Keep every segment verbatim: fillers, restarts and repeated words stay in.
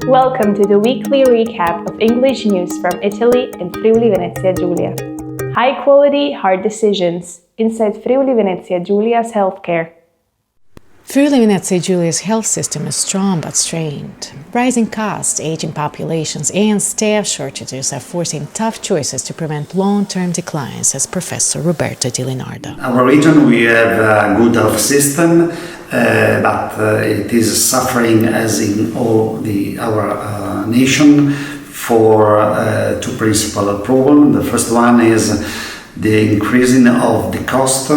Welcome to the weekly recap of English news from Italy and Friuli Venezia Giulia. High quality, hard decisions inside Friuli Venezia Giulia's healthcare. Friuli Venezia Giulia's health system is strong but strained. Rising costs, aging populations, and staff shortages are forcing tough choices to prevent long-term declines, says Professor Roberto Di Leonardo. Our region, we have a good health system, uh, but uh, it is suffering, as in all the our uh, nation, for uh, two principal problems. The first one is the increasing of the cost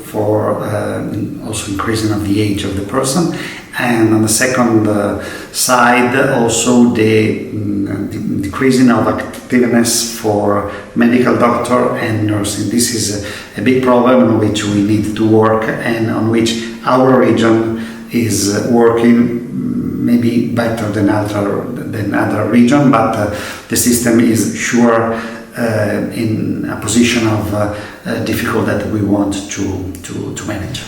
for uh, also increasing of the age of the person, and on the second uh, side, also the, mm, the decreasing of effectiveness for medical doctor and nursing. This is a, a big problem on which we need to work and on which our region is working, mm, maybe better than other than other region, but uh, the system is sure uh, in a position of uh, uh, difficult that we want to, to, to manage.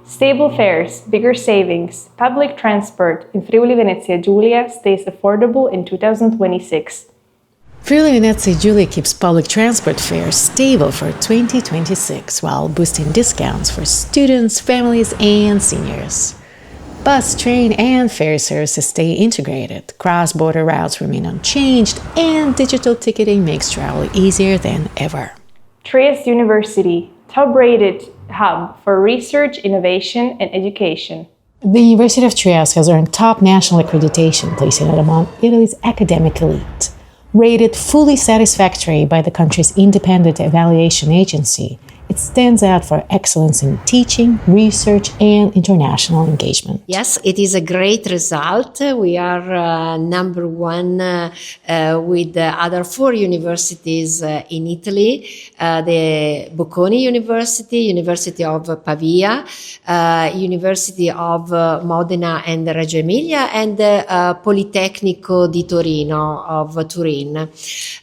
Stable fares, bigger savings, public transport in Friuli Venezia Giulia stays affordable in two thousand twenty-six. Friuli Venezia Giulia keeps public transport fares stable for twenty twenty-six while boosting discounts for students, families, and seniors. Bus, train, and ferry services stay integrated, cross-border routes remain unchanged, and digital ticketing makes travel easier than ever. Trieste University, top rated hub for research, innovation, and education. The University of Trieste has earned top national accreditation, placing it among Italy's academic elite. Rated fully satisfactory by the country's independent evaluation agency, it stands out for excellence in teaching, research, and international engagement. Yes, it is a great result. We are uh, number one uh, uh, with the other four universities uh, in Italy, uh, the Bocconi University, University of Pavia, uh, University of uh, Modena and Reggio Emilia, and uh, Politecnico di Torino of Turin.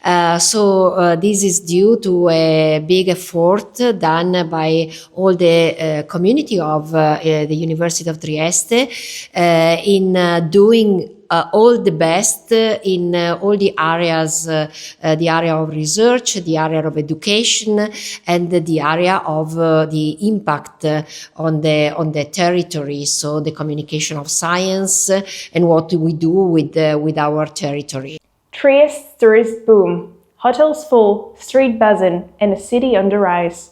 Uh, so uh, this is due to a big effort done by all the uh, community of uh, uh, the University of Trieste uh, in uh, doing uh, all the best uh, in uh, all the areas, uh, uh, the area of research, the area of education, and the area of uh, the impact uh, on the on the territory. So the communication of science uh, and what we do with uh, with our territory. Trieste tourist boom. Hotels full, street buzzing, and a city on the rise.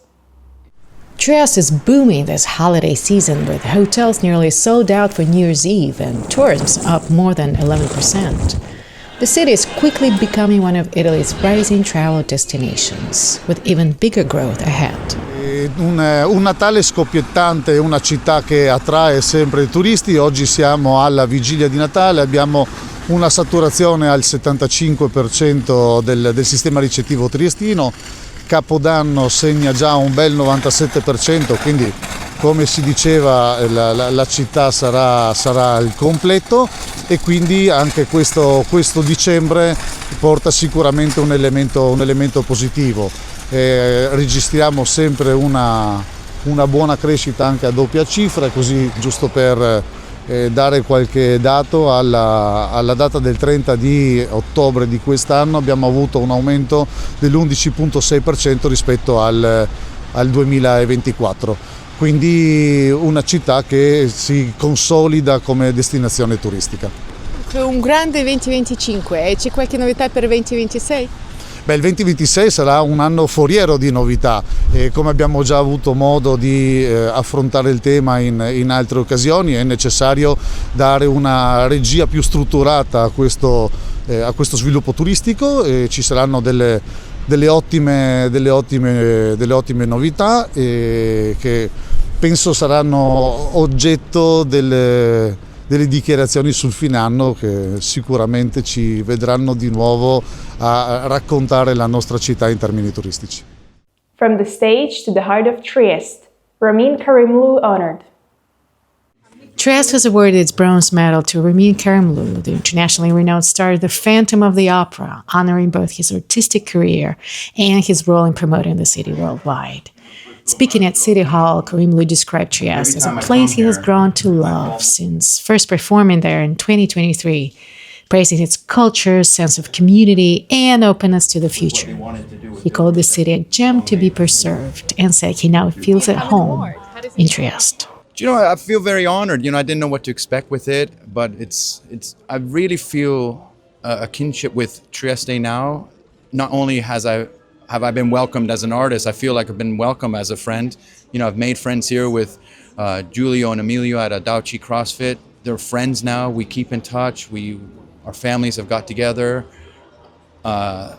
Trieste is booming this holiday season, with hotels nearly sold out for New Year's Eve and tourism up more than eleven percent. The city is quickly becoming one of Italy's rising travel destinations, with even bigger growth ahead. Un, un, Natale scoppiettante, una città che attrae sempre i turisti. Oggi siamo alla vigilia di Natale, abbiamo una saturazione al settantacinque per cento del, del sistema ricettivo triestino. Capodanno segna già un bel novantasette per cento, quindi, come si diceva, la, la, la città sarà, sarà al completo, e quindi anche questo, questo dicembre porta sicuramente un elemento, un elemento positivo. Eh, registriamo sempre una, una buona crescita anche a doppia cifra, così, giusto per eh, dare qualche dato, alla, alla data del trenta di ottobre di quest'anno abbiamo avuto un aumento dell'undici virgola sei per cento rispetto al, al duemilaventiquattro. Quindi una città che si consolida come destinazione turistica. Un grande venti venticinque, e c'è qualche novità per venti ventisei? Beh, il venti ventisei sarà un anno foriero di novità, e come abbiamo già avuto modo di eh, affrontare il tema in, in, altre occasioni, è necessario dare una regia più strutturata a questo, eh, a questo sviluppo turistico, e ci saranno delle, delle, ottime, delle, ottime, delle ottime novità, eh, che penso saranno oggetto delle delle dichiarazioni sul fine anno che sicuramente ci vedranno di nuovo a raccontare la nostra città in termini turistici. From the stage to the heart of Trieste, Ramin Karimlu honored. Trieste has awarded its bronze medal to Ramin Karimlu, the internationally renowned star of the Phantom of the Opera, honoring both his artistic career and his role in promoting the city worldwide. Speaking at City Hall, Karim Lou described Trieste as a place he has grown to love since first performing there in twenty twenty-three, praising its culture, sense of community, and openness to the future. He called the city a gem to be preserved and said he now feels at home in Trieste. Do you know, I feel very honored. You know, I didn't know what to expect with it, but it's it's I really feel a, a kinship with Trieste now. Not only has I have I been welcomed as an artist, I feel like I've been welcomed as a friend. You know, I've made friends here with uh, Julio and Emilio at Adauci CrossFit. They're friends now. We keep in touch. We our families have got together. Uh,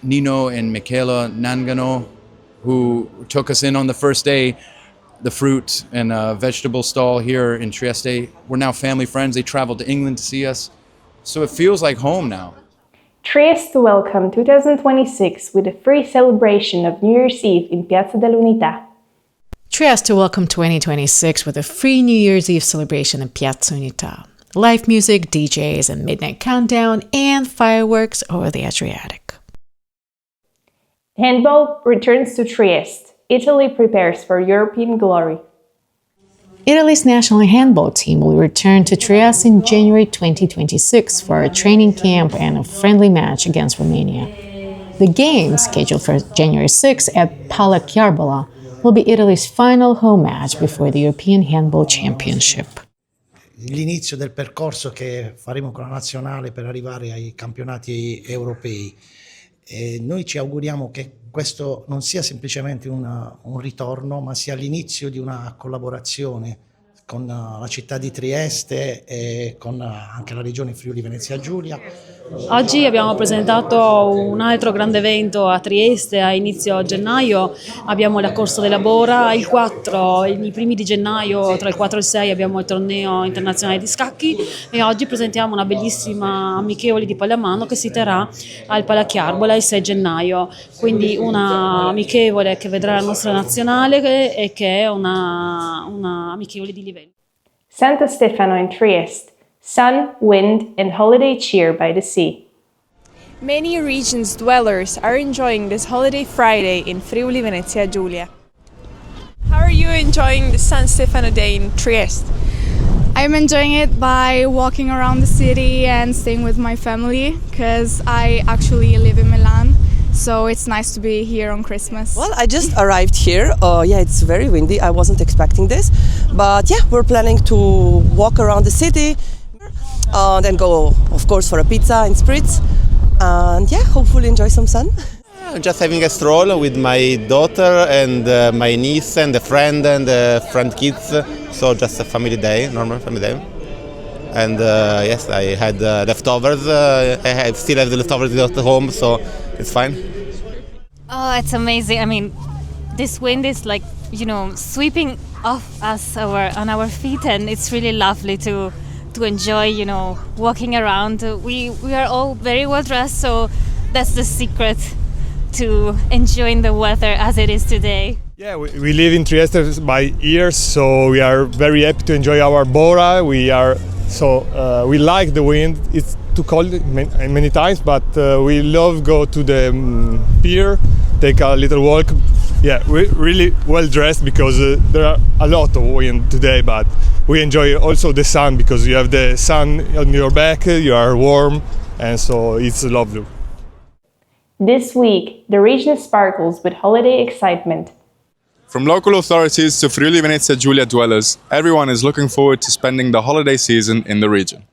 Nino and Michaela Nangano, who took us in on the first day, the fruit and uh, vegetable stall here in Trieste. We're now family friends. They traveled to England to see us. So it feels like home now. Trieste welcomed two thousand twenty-six with a free celebration of New Year's Eve in Piazza dell'Unità. Trieste welcomed twenty twenty-six with a free New Year's Eve celebration in Piazza Unità. Live music, D Js, a midnight countdown, and fireworks over the Adriatic. Handball returns to Trieste. Italy prepares for European glory. Italy's national handball team will return to Trieste in January twenty twenty-six for a training camp and a friendly match against Romania. The game, scheduled for January sixth at Pala Chiarbola, will be Italy's final home match before the European Handball Championship. L'inizio del percorso che faremo con la nazionale per arrivare ai campionati europei. E noi ci auguriamo che questo non sia semplicemente un, un ritorno, ma sia l'inizio di una collaborazione con la città di Trieste e con anche la regione Friuli Venezia Giulia. Oggi abbiamo presentato un altro grande evento a Trieste a inizio gennaio. Abbiamo la corsa della Bora, il quattro, i primi di gennaio, tra il quattro e il sei, abbiamo il torneo internazionale di scacchi e oggi presentiamo una bellissima amichevole di pallamano che si terrà al Palachiarbola il sei gennaio. Quindi una amichevole che vedrà la nostra nazionale e che è una, una amichevole di livello. Santo Stefano in Trieste. Sun, wind, and holiday cheer by the sea. Many region's dwellers are enjoying this holiday Friday in Friuli Venezia Giulia. How are you enjoying the San Stefano Day in Trieste? I'm enjoying it by walking around the city and staying with my family because I actually live in Milan. So it's nice to be here on Christmas. Well, I just arrived here. Uh, yeah, it's very windy. I wasn't expecting this. But yeah, we're planning to walk around the city, uh, then go, of course, for a pizza and spritz. And yeah, hopefully enjoy some sun. I'm just having a stroll with my daughter and uh, my niece and a friend and uh, friend kids. So just a family day, normal family day. And uh, yes, I had uh, leftovers. Uh, I have, still have the leftovers at home, so it's fine. Oh, it's amazing. I mean, this wind is like, you know, sweeping off us our on our feet, and it's really lovely to to enjoy, you know, walking around. We we are all very well dressed, so that's the secret to enjoying the weather as it is today. Yeah, we, we live in Trieste by years, so we are very happy to enjoy our Bora. We are so uh, we like the wind. It's too cold many, many times, but uh, we love go to the um, pier, take a little walk. Yeah, we really well dressed because uh, there are a lot of wind today, but we enjoy also the sun because you have the sun on your back. You are warm, and so it's lovely. This week, the region sparkles with holiday excitement. From local authorities to Friuli Venezia Giulia dwellers, everyone is looking forward to spending the holiday season in the region.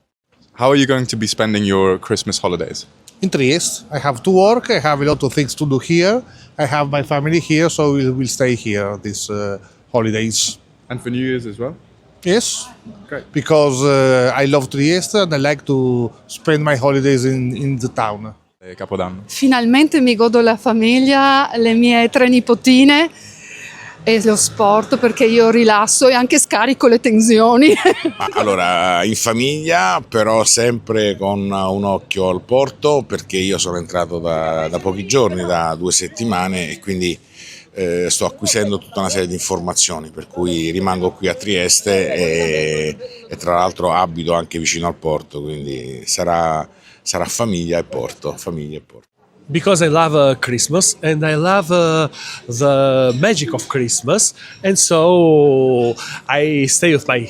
How are you going to be spending your Christmas holidays? In Trieste. I have to work, I have a lot of things to do here. I have my family here, so we will stay here these uh, holidays. And for New Year's as well? Yes. Great. Because uh, I love Trieste and I like to spend my holidays in, in the town. Capodanno. Finalmente mi godo la famiglia, le mie tre nipotine e lo sport, perché io rilasso e anche scarico le tensioni. Allora, in famiglia, però sempre con un occhio al porto, perché io sono entrato da, da pochi giorni, da due settimane, e quindi eh, sto acquisendo tutta una serie di informazioni, per cui rimango qui a Trieste e, e tra l'altro abito anche vicino al porto, quindi sarà, sarà famiglia e porto, famiglia e porto. Because I love uh, Christmas and I love uh, the magic of Christmas, and so I stay with my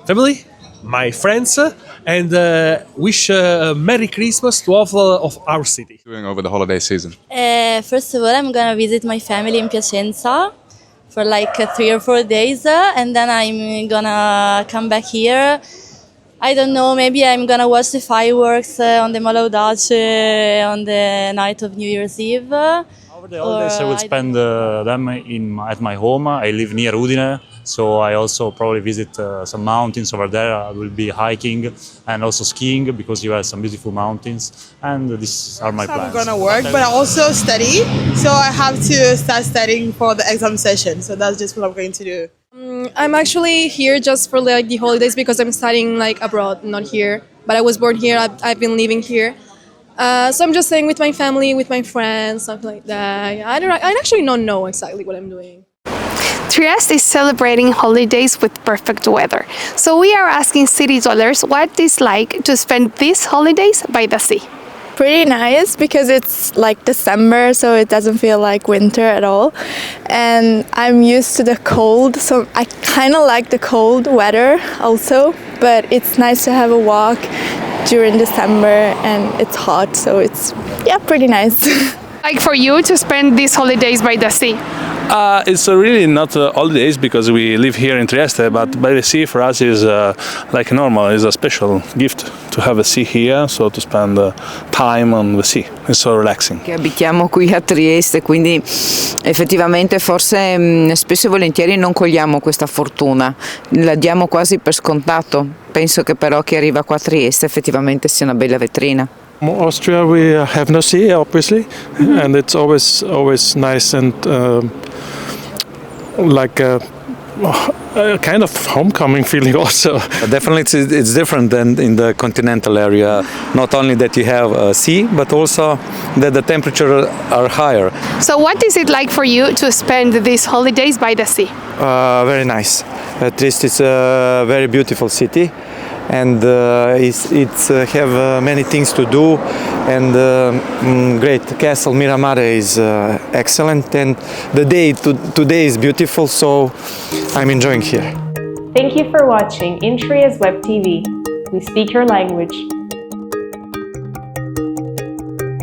family, my friends, uh, and uh, wish uh, a Merry Christmas to all of our city. Doing over the holiday season? Uh, first of all, I'm gonna visit my family in Piacenza for like uh, three or four days, uh, and then I'm gonna come back here. I don't know, maybe I'm gonna watch the fireworks uh, on the Molo d'Ace on the night of New Year's Eve. Over the holidays, I will spend uh, them in my, at my home. I live near Udine, so I also probably visit uh, some mountains over there. I will be hiking and also skiing because you have some beautiful mountains. And these are my I'm plans. Gonna work, but I also study. So I have to start studying for the exam session. So that's just what I'm going to do. Mm, I'm actually here just for like the holidays because I'm studying like abroad, not here. But I was born here. I've, I've been living here. Uh, so I'm just staying with my family, with my friends, something like that. Yeah, I don't. I actually don't know exactly what I'm doing. Trieste is celebrating holidays with perfect weather. So we are asking city dwellers what it's like to spend these holidays by the sea. Pretty nice because it's like December, so it doesn't feel like winter at all. And I'm used to the cold, so I kind of like the cold weather also. But it's nice to have a walk during December, and it's hot, so it's, yeah, pretty nice. Like for you to spend these holidays by the sea? Uh, it's uh, really not uh, holidays because we live here in Trieste, but by the sea for us is uh, like normal. It's a special gift to have a sea here, so to spend uh, time on the sea. It's so relaxing. Che abitiamo qui a Trieste, quindi effettivamente forse mm, spesso e volentieri non cogliamo questa fortuna, la diamo quasi per scontato. Penso che però chi arriva qua a Trieste effettivamente sia una bella vetrina. Austria, we uh, have no sea, obviously, and it's always always nice and um, like a, a kind of homecoming feeling also. Definitely, it's, it's different than in the continental area. Not only that you have a sea, but also that the temperature are higher. So what is it like for you to spend these holidays by the sea? Uh, very nice. At least it's a very beautiful city, and uh, it's, it's uh, have uh, many things to do, and uh, mm, great castle Miramare is uh, excellent, and the day to, today is beautiful, so I'm enjoying here. Thank you for watching Intria's Web T V. We speak your language.